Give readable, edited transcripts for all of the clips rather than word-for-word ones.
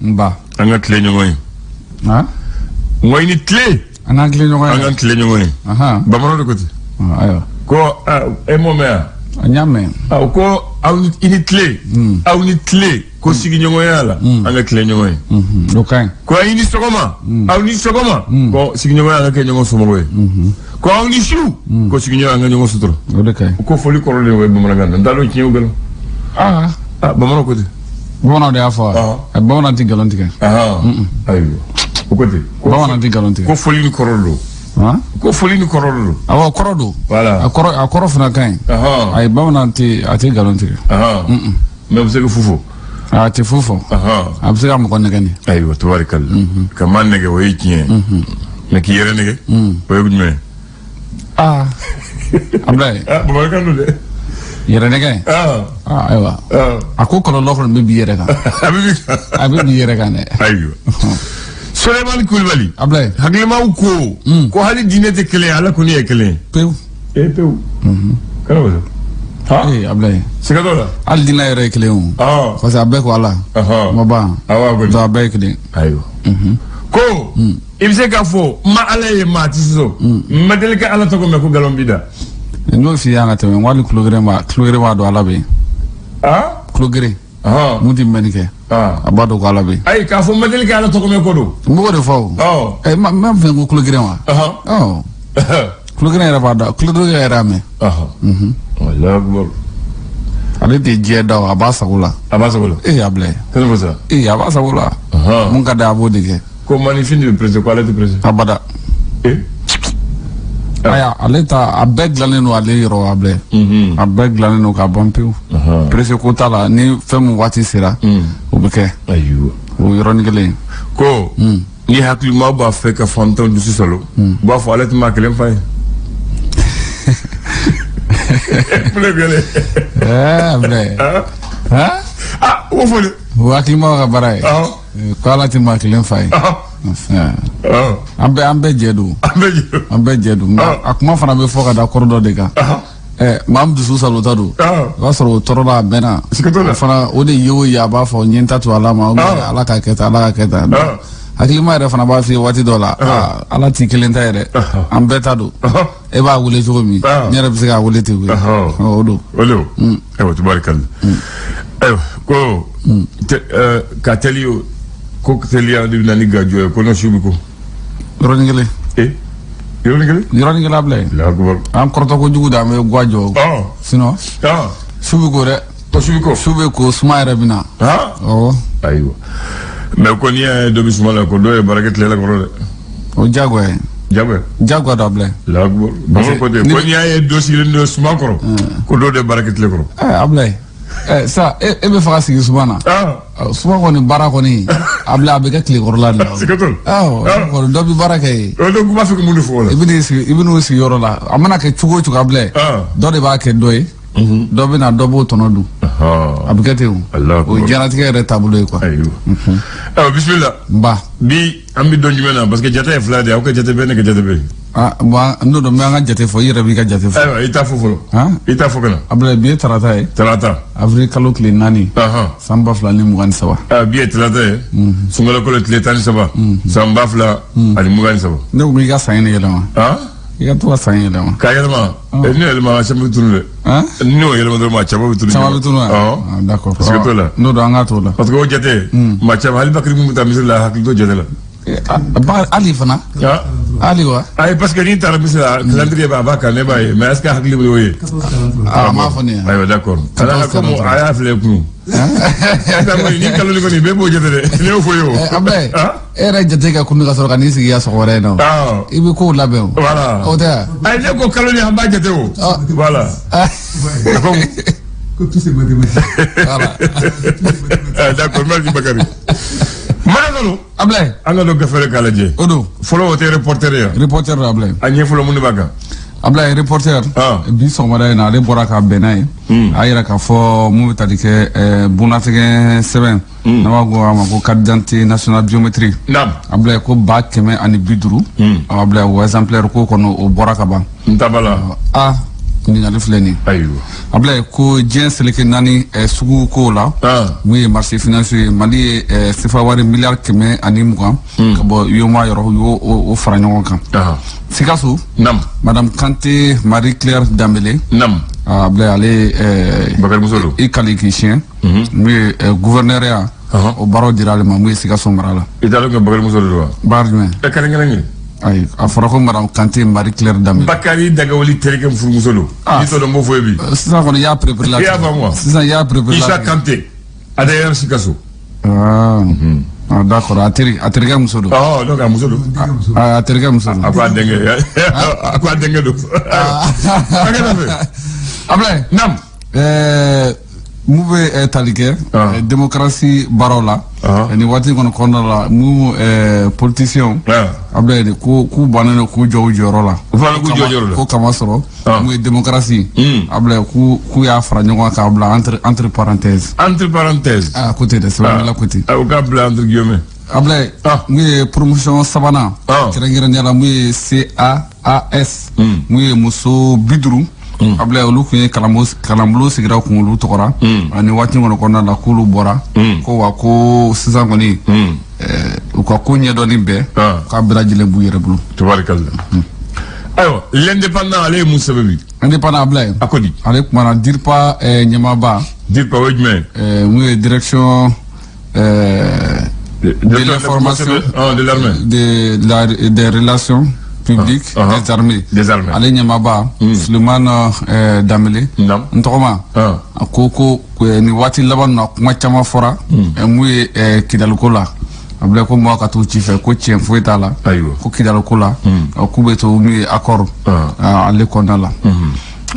Nba. An ka tile ɲɔgɔn ye. Han? N ko i ni tile. An k'an tile ɲɔgɔn ye. An k'an tile ɲɔgɔn ye. Bamananw de ko ten. Ayiwa. Ko e m'o mɛn wa? N y'a mɛn. Ko aw ni i ni tile. Aw ni tile. Ko sigiɲɔgɔnya la. An ka tile ɲɔgɔn ye. O ka ɲi. Ko i ni sɔgɔma. Aw ni sɔgɔma. Ko sigiɲɔgɔnya an ka kɛ ɲɔgɔn somɔgɔ ye. Ko aw ni su. Ko sigiɲɔgɔnya an ka ɲɔgɔn sutura. O de ka ɲi. Ko foli kɔrɔ de ye bamanankan na. N t'a dɔn tiɲɛ ou nkalon. Aa. Bamananw ko ten. Bamananw de y'a fɔ wa? Bamanan tɛ nkalon tigɛ. Ayiwa. O ko ten. Bamanan tɛ nkalon tigɛ. Ko foli ni kɔrɔ don. Ko foli ni kɔrɔ don. Awɔ, kɔrɔ don. Voilà. A kɔrɔ fana ka ɲi. Ayi, bamanan tɛ, a tɛ nkalon tigɛ. Mais a bɛ se ka fu fɔ. A tɛ fu fɔ. A bɛ se ka mɔgɔ nɛgɛ ni. Ayiwa, tabarikalla. Ka maa nɛgɛ, o ye tiɲɛ ye. Mais k'i yɛrɛ nɛgɛ, o ye jumɛn ye? Aa. Abulaye. Bamanankan don dɛ. Yɛrɛ nɛgɛ. Ayiwa. A ko kɔlɔlɔ kɔni bɛ b'i yɛrɛ kan. A bɛ b'i yɛrɛ kan dɛ. Ayiwa. Sulemani Kulibali. Abulaye. Hakilimaw ko. Ko hali diinɛ tɛ kelen ye, Ala kɔni ye kelen ye. Pewu. Ee pewu. Kana o ha? Ee Abulaye. Siga t'o la. Hali diinɛ yɛrɛ ye kelen o. Parce que a bɛɛ ko Ala. Ma ban. Awɔ. Donc a bɛɛ ye kelen. Ayiwa. Ko i bɛ se k'a fɔ n ma Ala ye maa tɛ sɔsɔ. N ma deli ka Ala tɔgɔ mɛn ko nkalon b'i da. N y'o f'i ye an ka tɛmɛ, n ko hali kulogeren b'a dɔn Ala bɛ yen. Kulogeren. Mun tɛ mɛnni kɛ. A b'a dɔn ko Ala bɛ yen. Ayi, k'a fɔ n ma deli ka Ala tɔgɔ mɛn ko don. N b'o de fɔ o. Ɛ n b'a fɛ ko kulogeren wa. Kulogeren yɛrɛ b'a dɔn, kulogeren yɛrɛ y'a mɛn. Alahu akibaru. Ale tɛ diɲɛ da o, a b'a sago la. A b'a sago la. Ee Abulaye. Kɛnɛ fɔ sa. Ee a b'a sago la. Mun ka di a b'o de kɛ. Ko maninfin de bɛ pressé, ko ale tɛ pressé. Abada. Ee. Aya, ale ta a bɛɛ dilannen don ale yɔrɔ Abulaye. A bɛɛ dilannen don k'a ban pewu. Pressé ko t'a la, ni fɛn min waati sera. O bɛ kɛ. Ayiwa. O yɔrɔnin kelen. Ko ni hakilimaw b'a fɛ ka fantanw dusu salo, u b'a fɔ ale tɛ maa kelen fa ye. Ɛɛ Abulaye. Ah, o fɔ de. O hakilimaw ka baara ye. Ko Ala tɛ maa kelen fa ye. An bɛɛ jɛ don. An bɛɛ jɛ don. Nka a kuma fana bɛ fɔ ka da kɔrɔ dɔ de kan. Maa min dusu salota don. O b'a sɔrɔ o tɔɔrɔla a mɛnna. O fana o de ye o ye a b'a fɔ n ye n ta to Ala ma. Ala ka kɛ tan, Ala ka kɛ tan. Hakilima yɛrɛ fana b'a f'i ye waati dɔ la. Ala t'i kelen ta yɛrɛ. An bɛɛ ta don. E b'a wele cogo min, ne yɛrɛ bɛ se k'a wele ten koyi. O don. O don. Ayiwa, tabarikalla. Ayiwa, ko ka teli o ko teliya de bɛ na ni gajɔ ye, ko n'o su bɛ ko. Yɔrɔnin kelen. Ee yɔrɔnin kelen. Yɔrɔnin kelen Abulaye. An kɔrɔtɔ kojugu de an bɛ guwa jɔ. Sinon. Su bɛ ko dɛ. Ko su bɛ ko. Su bɛ ko, suma yɛrɛ bɛ na. Awɔ. Ayiwa. Mais ko n'i y'a ye dɔ bɛ suma la, ko dɔ ye baara kɛ tile la kɔrɔ dɛ. O diyagoya ye. Diyagoya. Diyagoya don Abulaye. Bamananw ko ten, ko n'i y'a ye dɔ sigilen don suma kɔrɔ, ko dɔ de ye baara kɛ tile kɔrɔ. Abulaye. Sa e bɛ fɛ ka sigi suma na. Suma kɔni baara kɔni Abulaye a bɛ kɛ tile kɔrɔla de la. Siga t'o la. Awɔ, dɔ bɛ baara kɛ yen. O donc u b'a fɛ ka mun de fɔ o la? I bɛ n'u sigi yɔrɔ la, a mana kɛ cogo o cogo Abulaye. Dɔ de b'a kɛ dɔ ye. Dɔ bɛ na dɔ b'o tɔnɔ dun. A bɛ kɛ ten o. O ye diɲɛlatigɛ yɛrɛ taabolo ye quoi. Ayiwa. Ayiwa, bisimila. Nba. Bi an bɛ don jumɛn na, parce que jate ye fila de ye, aw ka jate bɛ, ne ka jate bɛ. Bon, n'o don n bɛ an ka jate fɔ, i yɛrɛ b'i ka jate fɔ. Ayiwa, i t'a fɔ fɔlɔ. I t'a fɔ ka na. Abulaye, bi ye tarata ye. Tarata. Avril kalo tile 4. San 2023. Bi ye tarata ye. Sunkalo kalo tile 13. San 2023. Ne ko i ka san in yɛlɛma. I ka to ka san yɛlɛma. K'a yɛlɛma. Ne yɛlɛma, a caman bɛ tunu dɛ. Ni y'o yɛlɛma dɔrɔn, maa caman bɛ tunu. Caman bɛ tunu wa? D'accord. Siga t'o la. N'o don an k'a t'o la. Parce que o jate, maa caman hali Bakari mun bɛ taa misiri la, hakili t'o jate la. Ali fana. Ali wa. Ayi, parce que n'i taara misiri la, calendrier b'a b'a kan, ne b'a ye, mais est ce que hakili bɛ o ye? A m'a fɔ ne ye. Ayiwa, d'accord. Comme a y'a filɛ kunun. Ni kalo ni kɔni bɛɛ b'o jate dɛ, ne y'o fɔ ye o. Abulaye, e yɛrɛ jate ka kunun ka sɔrɔ ka n'i sigi i ka sɔgɔmada in na o. I bɛ kow labɛn o. Voilà. O tɛ wa? Ayi, ne ko kalo ni an b'a jate o. Voilà. Ko tout c'est mathématique. Voilà. D'accord, merci Bakari. Mana kɔnɔ. Abulaye. An ka don gafe k'a lajɛ. O don. Fɔlɔ o tɛ reporter ye. Reporter don Abulaye. A ɲɛ fɔlɔ mun de b'a kan? Abulaye, reporter. Bi sɔgɔmada in na, ale bɔra ka bɛn n'a ye. A yira k'a fɔ mun bɛ tali kɛ bunatigɛ sɛbɛn. N'an b'a ko a ma ko carte d'identité nationale biométrique. Naam. Abulaye, ko 150 000. Abulaye, o exemplaire ko kɔnɔ o bɔra ka ban. N ta b'a la. Ɲininkali filɛ nin ye. Ayiwa. Ablaye, ko diɲɛ seleke naani sugu kow la, mun ye marché financier ye, Mali ye sefa wari miliyari 120 ka bɔ UEMOA yɔrɔ, u y'o o fara ɲɔgɔn kan. Sikaso, Madame Kante Marie Claire Dambélé. Ablaye, ale Bakari muso don. I kali k'i siɲɛ, mun ye gouverneur ya, o baaraw dira ale ma, mun ye Sikaso mara la. I t'a dɔn ko Bakari muso de don wa? Baara jumɛn? Ɛ, kɛrɛnkɛrɛn ye. Ayi, a fɔra ko Madame Kante Marie Claire Dambélé. Bakari Dagawuli terikɛ furumuso don. Ah. N'i t'o dɔn, n b'o fɔ ye bi. Sisan kɔni, i y'a préparé la. I y'a faamu wa? Sisan i y'a préparé la. Isa Kante, ADR Sikaso. Ah, ah, d'accord, a teri, a terikɛ muso don. Ɔhɔn, donc a muso don. Ah, a terikɛ muso don. A ko a denkɛ, a ko a denkɛ don. An ka taa fɛ. Ablaye. Nam. Mun bɛ tali kɛ démocratie baaraw la nin waati kɔni kɔnɔna la, mun politiciens, Ablaye, de ko k'u bannen don k'u jɔ u jɔyɔrɔ la. U fana k'u jɔ u jɔyɔrɔ la. Ko kama sɔrɔ mun ye démocratie, Ablaye, k'u y'a fara ɲɔgɔn kan k'a bila entre parenthèses. Entre parenthèses. Ah, ko ten dɛ, sɛbɛnnikɛla ko ten. Ah, u k'a bila entre guillemets. Ablaye, mun ye promotion sabanan, kɛrɛnkɛrɛnnenya la mun ye CAAS, mun ye muso 50, Ablaye, olu tun ye kalanbulon sigira kun olu tɔgɔra ani waati kɔni kɔnɔna la, k'olu bɔra ko wa, ko sisan kɔni u ka ko ɲɛdɔnni bɛɛ k'a bɛɛ lajɛlen b'u yɛrɛ bolo. Tubarikalla. Ayiwa, L'Indépendant, ale ye mun sɛbɛn bi? Indépendant, Ablaye. A ko di? Ale kumana DIRPA ɲɛmaaba. DIRPA, o ye jumɛn ye? Mun ye direction de l'information de l'armée. De la, des relations publiques des armées. Des armées. Ale ɲɛmaaba Sulemana Danbele. N tɔgɔma. A ko nin waati laban na, kuma caman fɔra mun ye Kidaliko la. A bila ko mɔgɔ ka t'u ci fɛ, ko tiɲɛ foyi t'a la. Ko Kidaliko la, k'u bɛ to mun ye accord ale kɔnɔna la.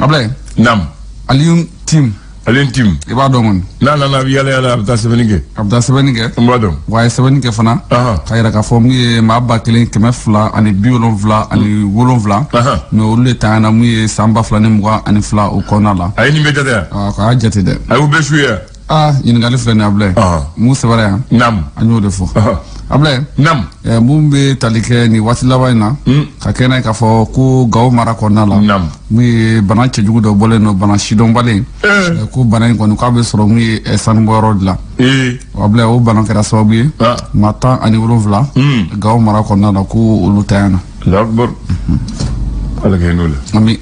Ablaye. Nam. Alioune Tine. Alioune Tine. I b'a dɔn kɔni. N'a nana, a bɛ yala yala, a bɛ taa sɛbɛnni kɛ. A bɛ taa sɛbɛnni kɛ. N b'a dɔn. Wa a ye sɛbɛnni kɛ fana k'a yira k'a fɔ mun ye maa 1277, mais olu de tanyana mun ye san 2022 o kɔnɔna la. A ye nin bɛɛ jate yan. K'a jate dɛ. A y'u bɛɛ su ye. Aa, ɲininkali filɛ nin ye, Abulaye. Mun sɛbɛnna yan? Nam. An y'o de fɔ. Abulaye. Nam. Mun bɛ tali kɛ nin waati laban in na, ka kɛ n'a ye k'a fɔ ko Gawo mara kɔnɔna la, mun ye bana cɛjugu dɔ bɔlen don, bana sidɔnbalen, ko bana in kɔni k'a bɛ sɔrɔ mun ye sanubɔyɔrɔ de la. Abulaye, o bana kɛra sababu ye maa 17 Gawo mara kɔnɔna la, ko olu tanyana. Allahu akbar. Ala ka hinɛ o la. Ami.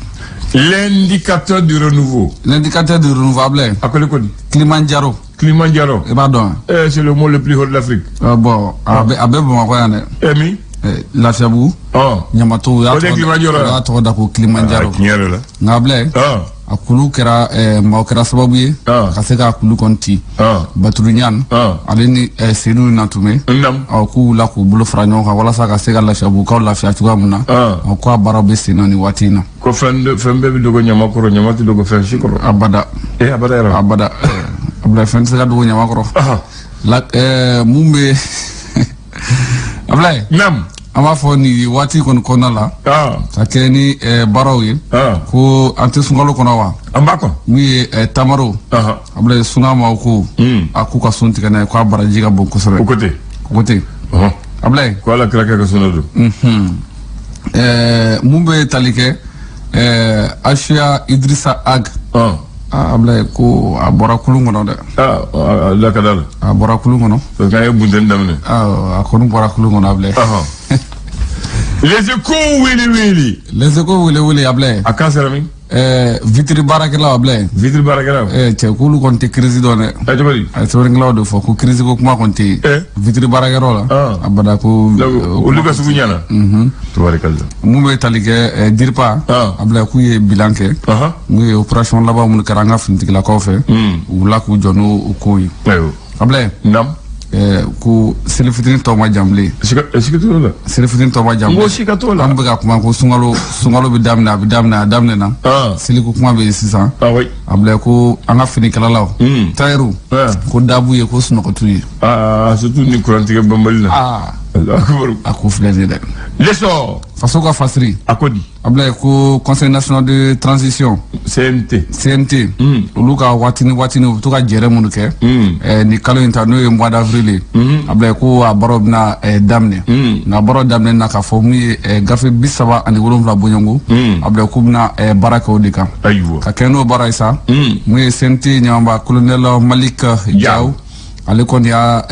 L'Indicateur du Renouveau. L'Indicateur du Renouveau, Ablaye. A ko ko di? Kilimanjaro. Kilimanjaro. I b'a dɔn? Eh, c'est le mot le plus haut de l'Afrique. Bon, a bɛ Bamakɔ yan dɛ. Eh min? Lafiyabugu. Ɲamato, u y'a O de ye Kilimanjaro u y'a tɔgɔ da ko Kilimanjaro. Ah, tiɲɛ yɛrɛ la. Nka Ablaye, a kulu kɛra maaw kɛra sababu ye ka se k'a kulu kɔni ci. Baturu Ɲan ale ni Seydou Natume. Ɔ, k'u wulila k'u bolo fara ɲɔgɔn kan walasa ka se ka Lafiyabugukaw lafiya cogoya min na. Ɔ, ko a baaraw bɛ sen na nin waati in na. Ko fɛn fɛn bɛɛ bɛ dogo ɲama kɔrɔ, ɲama tɛ dogo fɛn si kɔrɔ. Abada. Eh, abada yɛrɛ. Abada. Ablaye, fɛn tɛ se ka dogo ɲama kɔrɔ. La mun bɛ, Ablaye? Nam. An b'a fɔ nin waati kɔni kɔnɔna la, ka kɛ ni baaraw ye, ko an tɛ sunkalo kɔnɔ wa? An b'a kɔnɔ. Mun ye tamaro, Ablaye, sunga maaw ko a k'u ka sun tigɛ n'a ye, k'a baraji ka bon kosɛbɛ. O ko ten. O ko ten. Ablaye. Ko Ala kira kɛ ka sunna don. Mun bɛ tali kɛ Asiya Idrissa Ag. Ah, Ablaye, ko a bɔra kulun kɔnɔ dɛ. Ah, ala ka da la. A bɔra kulun kɔnɔ. Parce que an ye bunteni daminɛ. Ah, a kɔni bɔra kulun kɔnɔ, Ablaye. Les Échos wele wele. Les Échos wele wele, Ablaye. A kan sera min? Vitre baarakɛlaw, Ablaye. Vitre baarakɛlaw. Cɛ, k'olu kɔni tɛ crise dɔn dɛ. Ɛ, cogo di? A ye sɛbɛnnikɛlaw de fɔ ko crise ko kuma kɔni tɛ yen. Vitre baarakɛyɔrɔ la. Abada ko. Donc olu ka sugu ɲɛna. Tubarikalla. Mun bɛ tali kɛ DIRPA. Ablaye, k'u ye bilan kɛ. Mun ye opération laban minnu kɛra an ka finitigilakaw fɛ. U wulila k'u jɔ n'o ko ye. Ayiwa. Ablaye. Nam. Ko seli fitinin tɔ ma jan bilen. Sika t'o la. Seli fitinin tɔ ma jan N bilen. ko sika t'o la. An bɛ ka kuma ko sunkalo bɛ daminɛ, a bɛ daminɛ, a daminɛna. Seliko kuma bɛ yen sisan. Ah oui. Ablaye, ko an ka finikɛlalaw. Tailleur. Ko dabu ye, ko sunɔgɔ t'u ye. Ah, surtout ni kurantigɛ banbali la. Ah. A ko filɛ nin ye dɛ. L'essor. Faso ka fasiri. A ko di. Ablaye ko Conseil national de transition. CNT. CNT. Olu ka waati ni waati ni u bɛ to ka jɛrɛ minnu kɛ. Nin kalo in ta n'o ye mois d'avril ye. Ablaye ko a baaraw bɛna daminɛ. Nka baaraw daminɛ na k'a fɔ mun ye gafe 37 bɔɲɔgɔnko. Ablaye k'u bɛna baara kɛ o de kan. Ayiwa. Ka kɛ n'o baara ye sa. Mun ye CNT ɲɛmaaba colonel Malick Diaw. Ale kɔni y'a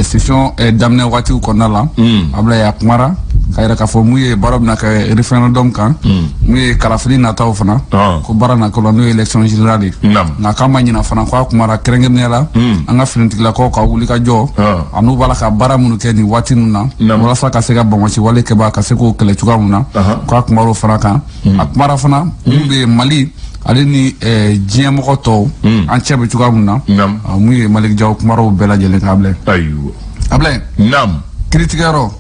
session daminɛ waatiw kɔnɔna la. Ablaye a kumara k'a yira k'a fɔ mun ye baara bɛna kɛ référendum kan. Mun ye kalafili nataw fana. Ko baara na kɛ o la n'o ye élection générale ye. Nka k'a ma ɲina fana k'a kumara kɛrɛnkɛrɛnnenya la. An ka finitigilakaw ka wuli ka jɔ. An'u b'a la ka baara minnu kɛ nin waati ninnu na. Walasa ka se ka banbagaci wale kɛbaa ka se k'o kɛlɛ cogoya mun na. K'a kumara o fana kan. A kumara fana mun bɛ yen Mali. Ale ni diɲɛmɔgɔ tɔw an cɛ bɛ cogoya mun na mun ye Malick Diaw kumaraw bɛɛ lajɛlen kan Ablaye. Ayiwa. Ablaye. Naam. Kiiritigɛyɔrɔ.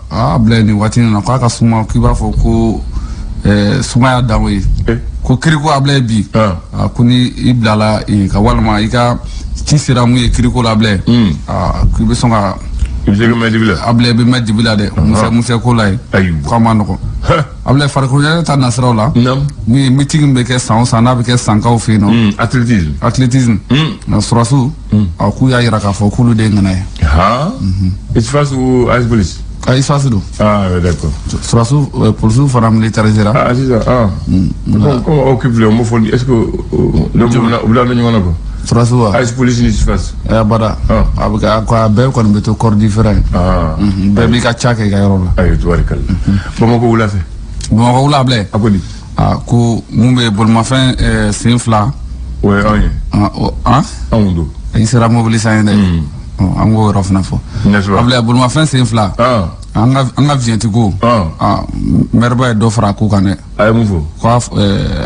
Ablaye nin waati in na k'a ka suma k'i b'a fɔ ko sumaya dan o ye. Ko kiriko Ablaye bi. Ko ni i bilala ka walima i ka ci sera mun ye kiriko la Ablaye. K'i bɛ sɔn ka. I bɛ se ka mɛn dibi la. Ablaye bɛ mɛn dibi la dɛ. Musɛ ko la ye. Ayiwa. K'a ma nɔgɔn. Ablaye farikolo ɲɛnajɛ ta nasiraw la. Mun ye meeting bɛ kɛ san o san n'a bɛ kɛ sankaw fɛ yen nɔ. Athlétisme. Athlétisme. Nka sɔrɔsiw. K'u y'a yira k'a fɔ k'olu de ye ŋana ye. ISFAS ou AS Police. ISFAS don. Ah d'accord. Sɔrɔsiw polisiw fana militarisera. Ah sisan ah. Comme occupe le mot fɔ est-ce que u bila ɲɔgɔn na quoi. Sɔrɔsiw wa. AS Police ni ISFAS. Abada. A bɛ kɛ a bɛɛ kɔni bɛ to corps différent ye. Bɛɛ b'i ka ca kɛ i ka yɔrɔ la. Ayi tubarikala. Bamakɔ wula fɛ. Bamakɔ wula Ablaye. A ko di. Ko mun bɛ bolimafɛn sen fila. O ye anw ye. Anw don. I sera mobili san ye dɛ. An k'o yɔrɔ fana fɔ. Ablaye bolimafɛn sen fila. An ka vignette ko. Maire ye dɔ fara a ko kan dɛ. A ye mun fɔ. Ko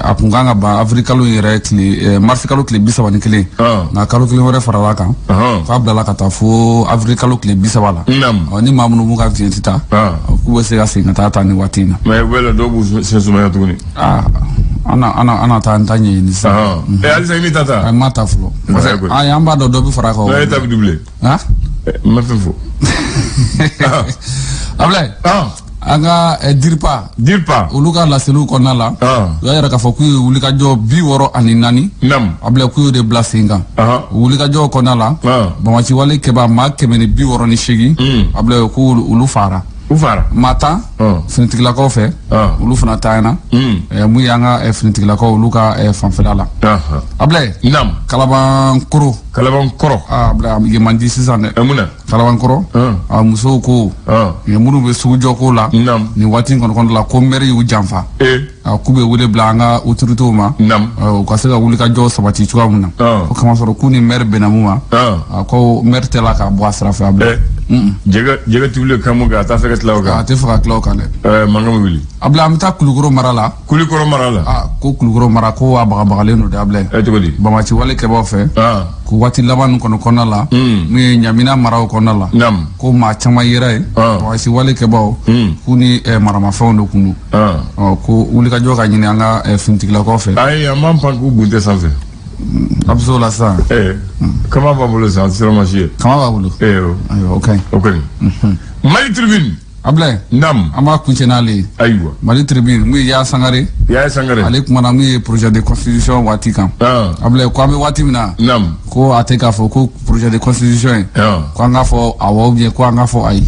a kun kan ka ban avril kalo in yɛrɛ tile mars kalo tile 31. Nka kalo kelen wɛrɛ farala kan. K'a bilala ka taa fo avril kalo tile 30 la. Ni maa minnu b'u ka vignette ta. K'u bɛ se ka segin ka taa ta nin waati in na. Mais wala dɔw b'u sen sumaya tuguni. An na taa an ta ɲɛɲini sisan. Halisa i m'i ta ta. An ma ta fɔlɔ. Parce que an b'a dɔn dɔ bɛ fara a kan. E ta bɛ doublé. N ma fɛn fɔ. Ablaye. An ka DIRPA. DIRPA. Olu ka laseliw kɔnɔna la. U y'a yira k'a fɔ k'u ye wulikajɔ 64. Naam. Ablaye k'u y'o de bila sen kan. Wulikajɔ kɔnɔna la. Banbagaci wale kɛbaa maa 168. Ablaye k'u olu faara. U faara. Maa 10. Finitigilakaw fɛ. Olu fana taayana. Mun y'an ka finitigilakaw olu ka fanfɛla la. Ablaye. Naam. Kalabankɔrɔ. Kalabankɔrɔ. Ablaye yen man di sisan dɛ. Mun na. Kalabankɔrɔ. Musow ko. Minnu bɛ sugujɔ ko la. Naam. Nin waati in kɔni la ko maire y'u janfa. K'u bɛ wele bila an ka autorités ma. Naam. U ka se ka wulikajɔ sabati cogoya min na. Ko kamasɔrɔ k'u ni maire bɛnna mun ma. Ko maire tɛ la k'a bɔ a sira fɛ Ablaye. Jɛgɛ tubili kan mun kɛ a t'a fɛ ka tila o kan. A tɛ fɛ ka tila o kan dɛ. Mankan bɛ wuli. Ablaye an bɛ taa Kulukɔrɔ mara la. Kulukɔrɔ mara la. Ko Kulukɔrɔ mara ko a bagabagalen don dɛ Ablaye. Cogo di. Banbagaci wale kɛbaaw fɛ. Ko waati laban ninnu kɔni kɔnɔna la. Mun ye Ɲamina maraw kɔnɔna la. Naam. Ko maa caman yera yen. Banbagaci wale kɛbaaw. K'u ni maramafɛnw de kun don. Ko wulikajɔ ka ɲini an ka finitigilakaw fɛ. Ayi an b'an pan k'u gun tɛ sanfɛ. A bɛ se o la sisan. Kama b'an bolo sisan a tɛ siran ma si ye. Kama b'a bolo. Ayiwa o ka ɲi. O ka ɲi. Mali Tribune. Ablaye. Naam. An b'a kuncɛ n'ale ye. Ayiwa. Mali Tribune mun ye Yaya Sangare. Yaya Sangare. Ale kumana mun ye projet de constitution waati kan. Ablaye ko an bɛ waati min na. Naam. Ko a tɛ k'a fɔ ko projet de constitution ye. Ko an k'a fɔ awɔ ou bien ko an k'a fɔ ayi.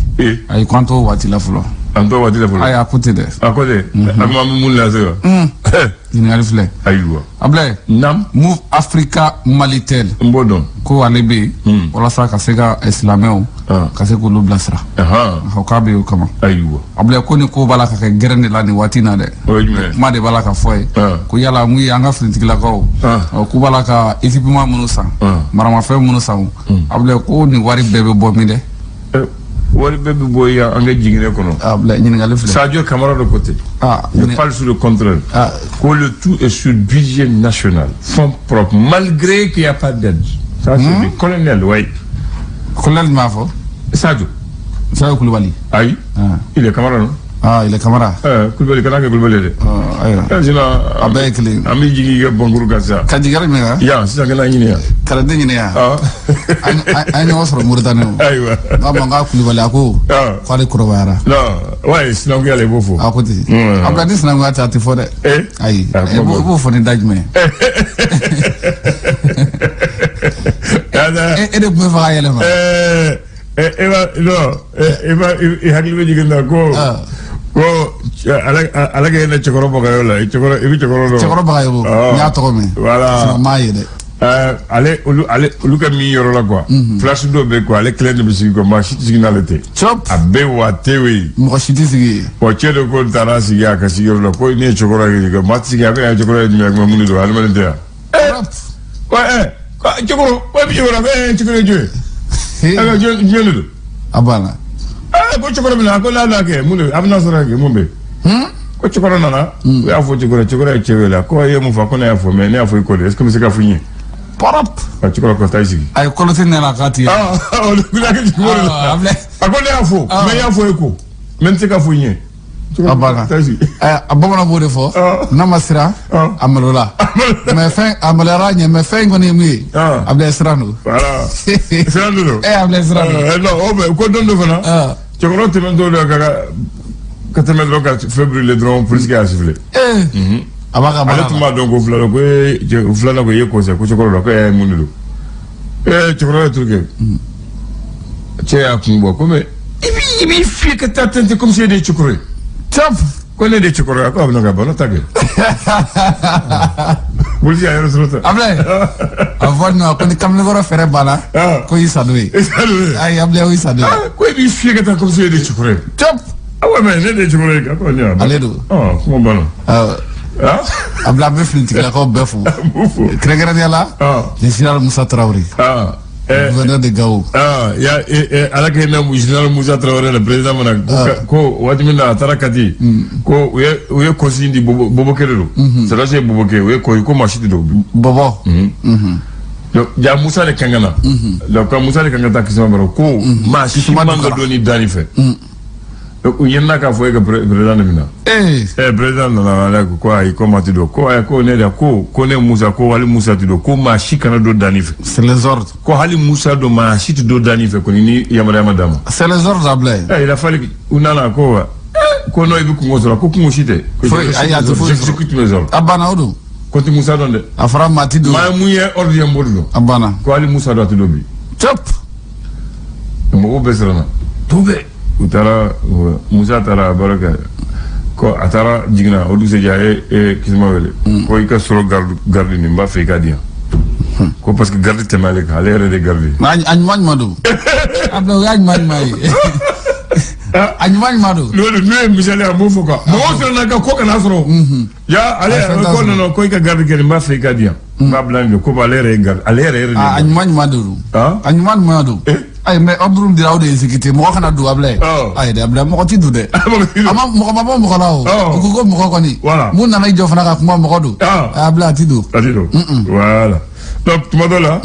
Ayi ko an t'o waati la fɔlɔ. An t'o waati la fɔlɔ. Ayi a ko tɛ dɛ. A ko tɛ. A kuma bɛ mun lase wa. Ɲininkali filɛ. Ayiwa. Ablaye. Naam. Move Africa Malitel. N b'o dɔn. Ko ale bɛ yen. Walasa ka se ka silamɛw. Ka se k'olu bilasira. O k'a bɛ yen o kama. Ayiwa. Ablaye ko nin ko b'a la ka kɛ gɛrɛn de la nin waati in na dɛ. O ye jumɛn ye. Kuma de b'a la ka fɔ ye. Ko yala mun ye an ka finitigilakaw. K'u b'a la ka équipement minnu san. Maramafɛn minnu san. Ablaye ko nin wari bɛɛ bɛ bɔ min dɛ. Wari bɛɛ bɛ bɔ yan an ka jiginɛ kɔnɔ. Ablaye ɲininkali filɛ. Sadio Camara de côté. Je parle sur le contraire. Que le tout est sur budget national, fonds propres, malgré qu'il n'y a pas d'aide. Ça c'est le colonel, oui. Colonel m'a fɔ. Sadio. Sadio Koulibaly. Ayi. Il est Camara non? Ah, il est Camara. Kulubali kana kɛ Kulubali ye dɛ. Ayiwa. Sinon a bɛɛ ye kelen. An bɛ jigin i ka bɔnkuru kan sisan. Ka jigin yɔrɔ jumɛn kan? Yan sisan ka na ɲini yan. Kalanden ɲini yan. An ye ɲɔgɔn sɔrɔ Moritani o. Ayiwa. N k'a ma n k'a Kulubali a ko. K'ale kɔrɔbayara. Non, ouais, sinankunya la i b'o fɔ. A ko ten. A bila ni sinankunya tɛ a tɛ fɔ dɛ. Ayi. I b'o fɔ ni da jumɛn ye? E de tun bɛ fɛ k'a yɛlɛma. E b'a non e b'a i hakili bɛ jigin na ko. Ko ala kɛ ne cɛkɔrɔba Bagayogo la i bɛ cɛkɔrɔba dɔn. Cɛkɔrɔba Bagayogo n y'a tɔgɔ mɛn. Voilà. Sinon n m'a ye dɛ. Ale olu ka min yɔrɔ la quoi. Place dɔ bɛ quoi ale kelen de bɛ sigi quoi maa si tɛ sigi n'ale tɛ. Cɔp. A bɛ wa te yen. Mɔgɔ si tɛ sigi yen. Bon cɛ dɔ ko taara sigi a ka sigiyɔrɔ la ko ne ye cɛkɔrɔba ye maa tɛ sigi a bɛ cɛkɔrɔba ye jumɛn mun de don adamaden tɛ yan. Wa cɛkɔrɔba wa bi cɛkɔrɔba cɛkɔrɔba ye jɔn ye. Jɔn de don. A banna. Ko cɛkɔrɔba bɛna a ko n'a n'a kɛ mun de a bɛna sɔrɔ kɛ mun bɛ yen. Ko cɛkɔrɔba nana u y'a fɔ cɛkɔrɔba ye cɛ wele ko e ye mun fɔ ko ne y'a fɔ mais ne y'a fɔ i kɔ de est ce que n bɛ se ka fɔ i ɲɛ. Pɔrɔp. A cɛkɔrɔba ko taa i sigi. A ye kɔlɔsi ne la k'a tigɛ. O de la. A ko ne y'a fɔ mais n y'a fɔ e ko mais n tɛ se ka fɔ i ɲɛ. A banna. A bamanan b'o de fɔ. N'a ma siran a malola. Mais fɛn a maloyara ɲɛ mais fɛn in kɔni ye mun ye. A bɛ siran don. Voilà. Siran don. A bɛ siran don. Non o bɛ ko don dɔ fana. Cɛkɔrɔba tɛmɛntɔ la ka tɛmɛ dɔrɔn ka fɛn brûler dɔrɔn polisi y'a siffler. A b'a ka baara la. Ale tun b'a dɔn ko fila ko ee filanan ko i ye kɔsɛ ko cɛkɔrɔba la ko ee mun de don. Cɛkɔrɔba ye truc kɛ. Cɛ y'a kun bɔ ko mais i b'i fiyɛ ka taa tɛntɛn comme si e de ye cɛkɔrɔba ye. Cɔp. Ko ne de ye cɛkɔrɔba ye ko a bɛna ka ban ne ta kɛ. Polisi y'a yɔrɔ sɔrɔ tan. Ablaye a fɔ nin ma ko ni kamalenkɔrɔ fɛrɛ banna. Ko i sa n'o ye. I sa n'o ye. Ayi Ablaye o y'i sa n'o ye. Ko e b'i fiyɛ ka taa comme si e de ye cɛkɔrɔba ye. Cɔp. Ah ouais mais ne de ye cɛkɔrɔba ye ko ne. Ale don. Kuma banna. Ablaye an bɛ finitigilakaw bɛɛ fo. Kɛrɛnkɛrɛnnenya la. Le général Moussa Traoré. Gouverneur de Gao. Ya ala kɛ na général Moussa Traoré le président mana ko waati min na a taara Kati ko u ye consigne di Bobokɛ de don. C'est à dire Bobokɛ u ye ko maa si tɛ don. Bɔbɔ. Donc ja Moussa de kan ka na. Donc Moussa de kan ka taa Kisimabara ko maa si man ka don ni danni fɛ. Donc u ɲinina k'a fɔ e ka président de bɛ na. Président nana ale ko ayi ko maa tɛ don ko ayi ko ne de ko ne Moussa ko hali Moussa tɛ don ko maa si kana don danni fɛ. C'est les ordres. Ko hali Moussa don maa si tɛ don danni fɛ kɔni ni yamaruya ma d'a ma. C'est les ordres Ablaye. Il a fallu u nana ko ko non i bɛ kungo sɔrɔ ko kungo si tɛ. Foyi ayi a tɛ foyi sɔrɔ. J'exécute mes ordres. A banna o don. Ko tɛ Moussa dɔn dɛ. A fɔra maa ti don. Maa mun ye ordre ye n b'o de dɔn. A banna. Ko hali Moussa don a tɛ don bi. Cɔp. Mɔgɔw bɛɛ siranna. To bɛɛ. U taara Moussa taara baara kɛ ko a taara jiginna o dugusɛjɛ a ye Kisima wele ko i ka sɔrɔ garde nin n b'a fɛ i k'a di yan ko parce que garde tɛmɛ ale kan ale yɛrɛ de garde. A ɲuman ɲuman don. Ablaye o y'a ɲuman ɲuman ye. A ɲuman ɲuman don. N'o ye misali ye a m'o fɔ quoi mɔgɔw siranna ka ko kana sɔrɔ. Ya ale yɛrɛ ko non ko i ka garde kɛ nin n b'a fɛ i k'a di yan. N b'a bila nin ko ale yɛrɛ ye garde ale yɛrɛ de. A ɲuman ɲuman don. A ɲuman ɲuman don. Ayi mais ordre dira o de exécuté mɔgɔ kana don Ablaye. Ayi dɛ Ablaye mɔgɔ ti don dɛ. A ma mɔgɔ ma bɔ mɔgɔ la o. U ko ko mɔgɔ kɔni. Mun nana i jɔ fana ka kuma mɔgɔ don. Ablaye a ti don. A ti don. Voilà donc tuma dɔ la.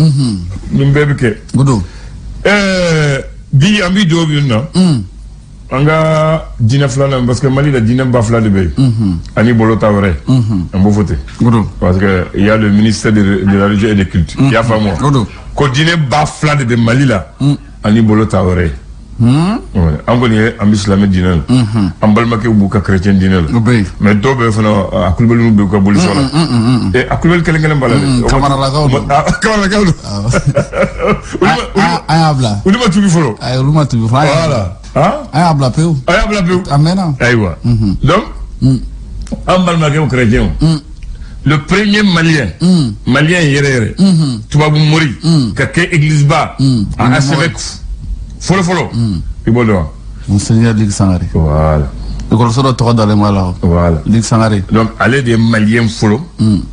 Nin bɛɛ bɛ kɛ. O don. Bi an bi don min na. An ka diinɛ filanan parce que Mali la diinɛ ba fila de bɛ yen. Ani bolo ta wɛrɛ. An b'o fɔ ten. O don. Parce que il y a le ministère de la religion et des cultes. I y'a faamu wa? O don. Ko diinɛ ba fila de bɛ Mali la. Ani bolo ta wɛrɛ. An kɔni ye an bɛ silamɛ diinɛ la. An balimakɛw b'u ka chrétien diinɛ la. Mais dɔw bɛ fana a kulubaliw b'u ka bolisɔn la. A kulubali kelen kelen b'a la dɛ. Kamaralakaw don. Kamaralakaw don. An y'a bila. Olu ma tubi fɔlɔ. Ayi olu ma tubi fɔlɔ. Voilà. An y'a bila pewu. A y'a bila pewu. A mɛnna. Ayiwa. Donc an balimakɛw chrétiens. Le premier Malien, Malien yɛrɛ yɛrɛ, tubabu mori, ka kɛ église ba, a archevêque fɔlɔ fɔlɔ, i b'o dɔn wa? Monseigneur Luc Sangaré. Voilà. Ekɔliso dɔ tɔgɔ dalen b'a la. Voilà. Luc Sangaré. Donc ale de ye Malien fɔlɔ,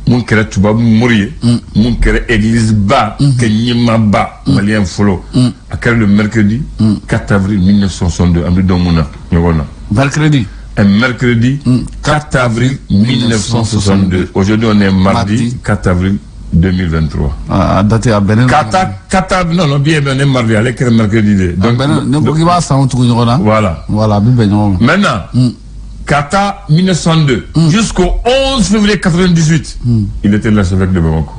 mun kɛra tubabu mori ye, mun kɛra église ba, kɛ ɲɛmaaba Malien fɔlɔ. A kɛra le mercredi 4 avril 1962 an bɛ don mun na ɲɔgɔn na. Mercredi. Un mercredi 4 avril 1962. Aujourd'hui, on est mardi 4 avril 2023. Ah, date a bɛnnen. Kata, non, non, bien, on est mardi, ale kɛra mercredi de. Donc, ne ko k'i b'a san tugu ɲɔgɔn na. Voilà. Voilà, a bɛ bɛn ɲɔgɔn ma. Maintenant, Ka taa 1902 jusqu'au 11 février 98, il était l'archevêque de Bamako.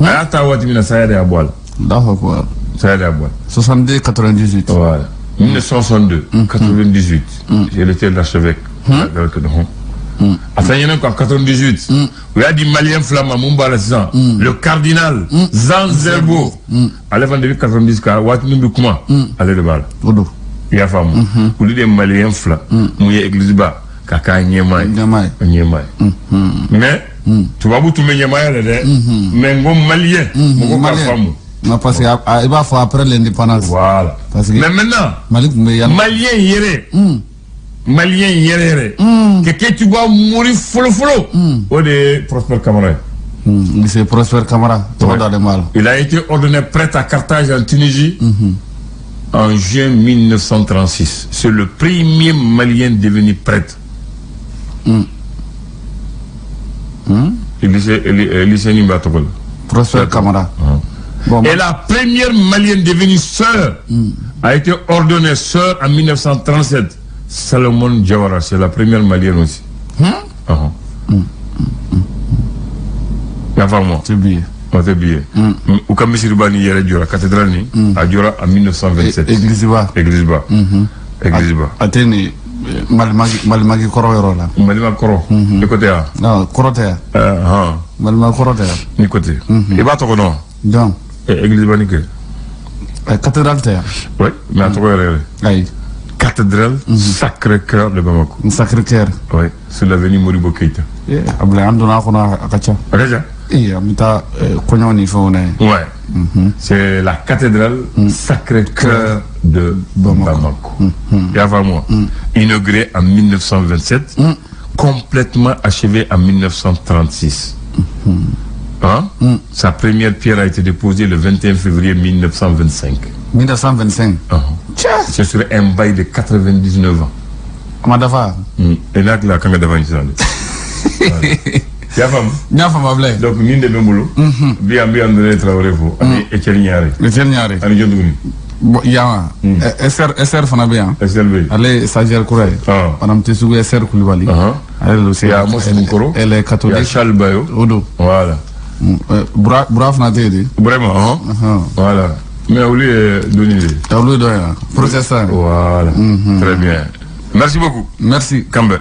A y'a ta waati min na, saya de y'a bɔ a la. Allahu akbar. Saya de y'a bɔ a la. 62 98. Voilà. 1962, 98, il était l'archevêque. A fɛn ɲɛna quoi, 98, u y'a di Malien fila ma mun b'a la sisan, le cardinal Zan Zerbo, ale fana depuis 90 ka waati min bɛ kuma, ale de b'a la. O don. I y'a faamu? Olu de ye Malien fila mun ye église ba ka k'a ɲɛmaa ye. Ɲɛmaa ye. Ɲɛmaa ye. Mais tubabu tun bɛ ɲɛmaaya la dɛ, mais n ko Malien, mɔgɔw k'a faamu. Non, parce que i b'a fɔ après l'indépendance. Voilà. Parce que mais maintenant, Mali tun bɛ yan. Malien yɛrɛ, Malien yɛrɛ yɛrɛ, ka kɛ tubabu mori fɔlɔ fɔlɔ, o de ye Prosper Kamara ye. Monsieur Prosper Kamara, tɔgɔ dalen b'a la. Il a été ordonné prêtre à Carthage en Tunisie en juin 1936. C'est le premier Malien devenu prêtre. Lycée nin b'a tɔgɔ la. Prosper Kamara. Bon, Et la première Malienne devenue sœur a été ordonnée sœur en 1937. Salomon Diawara, c'est la première Malienne aussi. I y'a faamu wa? C'est bien. O tɛ bi ye. U ka misiriba ni yɛrɛ jɔra, cathédrale ni, a jɔra en 1927. Église ba. Église ba. Église ba. A tɛ nin Malimagi kɔrɔ yɔrɔ la. Malima kɔrɔ. I ko tɛ yan. Non, kɔrɔ tɛ yan. Hɔn. Malima kɔrɔ tɛ yan. Ni ko tɛ. I b'a tɔgɔ dɔn? Jɔn? Église ba ni kɛ. Cathédrale tɛ yan. Oui, mais a tɔgɔ yɛrɛ yɛrɛ. Ayi. Cathédrale Sacré-Cœur de Bamako. Sacré-Cœur. Oui, sur l'avenue Modibo Keïta. Ablaye, an donna a kɔnɔ, a ka ca. A ka ca. Ee, an bɛ taa kɔɲɔ ni fɛnw na yen. Ouais. C'est la cathédrale Sacré-Cœur de Bamako. Bamako. I y'a faamu wa? Inaugurée en 1927, complètement achevée en 1936. Hein? Sa première pierre a été déposée le 21 février 1925. 1925. Uh-huh. Cɛ. C'est sur un bail de 99 ans. A ma dafa. Et là, la kan ka dafa sisan de. I y'a faamu? N y'a faamu, Ablaye. Donc nin de bɛ n bolo. Bi an bɛ André Traoré fo ani Etienne Ɲare. Etienne Ɲare. Ani jɔn tuguni? Bon, yan wa? SR SR fana bɛ yan. SR bɛ yen. Ale ye stagiaire kura ye. Ah. Madame Tessougou SR Kulibali. Ale de don. Il y a Amos Mukoro. Elle est Il y a catholique. Charles Bayo. O don. Voilà. Bura fana tɛ yen de. Vraiment, hein? Voilà. Mais olu ye donni de ye. Olu ye dɔ ye wa? Protestant. Voilà. Très bien. Merci beaucoup. Merci. Kanbɛ.